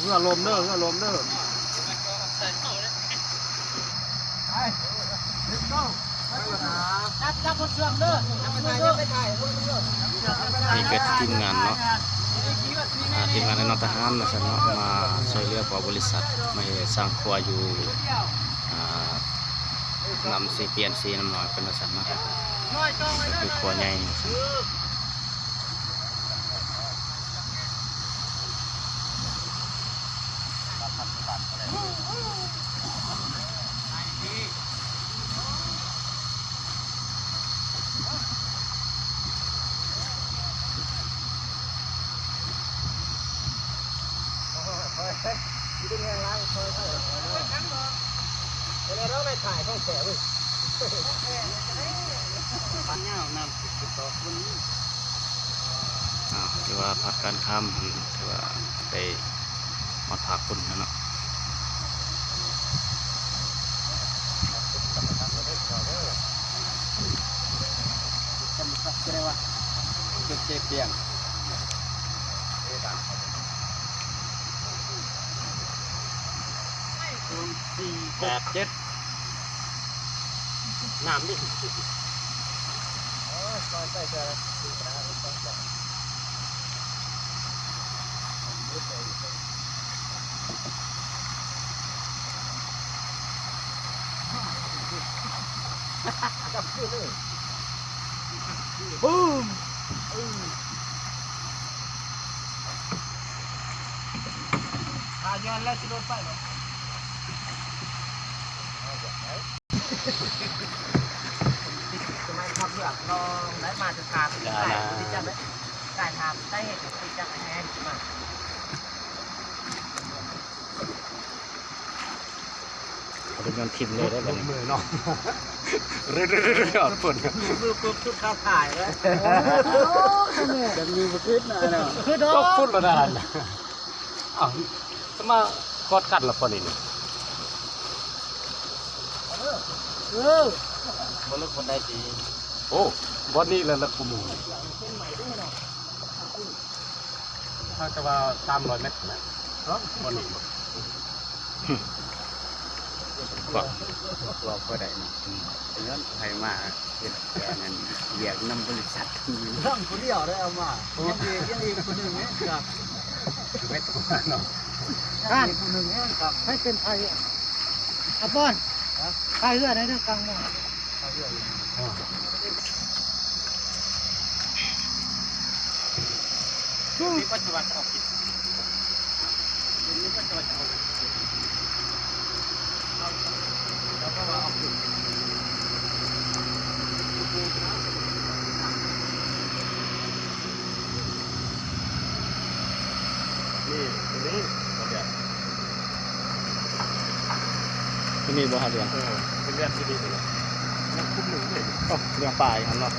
ເຮືອລົມເດີ ເຮືອລົມເດີ. ນີ້ກໍທີມງານເນາະ ອ່າ ທີມງານອ້າຍນ້ອງທະຫານວ່າຊັ້ນເນາະ ມາຊ່ວຍເຫຼືອພວກບໍລິສັດ ມາເຮັດສ້າງຄົວຢູ່ ອ່າ ນຳຊີປຽນຊີນຳນ້ອຍເພິ່ນວ່າຊັ້ນເນາະ ກໍຄືຄົວໃຫຍ່ວ່າຊັ້ນ. ອ້າວ ຖືວ່າພາດການຂ້າມ ຖືວ່າໄດ້ຮອດພາກພຸ້ນແລ້ວເນາະ. ເຈັດ ເຈັດ ເຈັດ ນ້ຳນີ້ ໂອ້ຍ ຊອຍໃສ່ເທື່ອ ຖ້າຍ້ອນແລ້ວຊິໂດນໄປບໍ່? ສະໄໝຂັບເຮືອລອງໄດ້ມາຈະຖາມ ໄດ້ ໄດ້ຖາມໄດ້ເຮັດ ຈັກແຮງມາ ເອົາໄປຍ້ອນຖິ້ມເລີຍໄດ້ບັດນີ້ ມືເນາະ ເລື້ອຍໆ ເລື້ອຍໆ ເອົາພຸ້ນ ມືປຸບສຸດຂາວຖ່າຍເລີຍ ໂອ້ ແບບນີ້ບໍ່ຄິດນະເນາະ ຄືດອກ ຕົກພຸ້ນລະນັ້ນ. ອ້າວ ສະມາກອດກັນລະບໍ່ນີ້ ເອີ ບໍ່ເລິກປານໃດຕິ ໂອ້ ບ່ອນນີ້ລະເລິກກວ່າໝູ່ ຖ້າຈະວ່າສາມຮ້ອຍແມັດນະ ເນາະ ບ່ອນນີ້ ພວກ ພວກບໍ່ໄດ້ນະ ອືມ ເງິນໃຜມາ ເຮັດອັນນັ້ນວຽກນຳບໍລິສັດ ເລື່ອງຜູ້ດຽວໄດ້ເອົາມາ ໂອ້ ຍັງອີກ ຍັງອີກຜູ້ໜຶ່ງແຮງຄັກ ເຮັດຜູ້ນັ້ນເນາະ ຍັງອີກຜູ້ໜຶ່ງແຮງຄັກ ໃຜເປັນໃຜ ອາປອນ ຮະ ພາຍເຮືອໄດ້ເດີກາງມາ ພາຍເຮືອຢູ່ ເປັນປັດຈຸບັນອອກກິນ ເປັນປັດຈຸບັນອອກກິນ ເຮົາ ເຮົາກໍວ່າອອກກິນ ນີ້ ຕົວນີ້ ຕົວນີ້ບໍ່ຫາເລື່ອງ ເອີ ເປັນແບບທີ່ດີເລີຍ ຍັງຄຸມໜຶ່ງເລີຍ ໂອ້ ເລື່ອງປາອີກຫັ້ນເນາະ.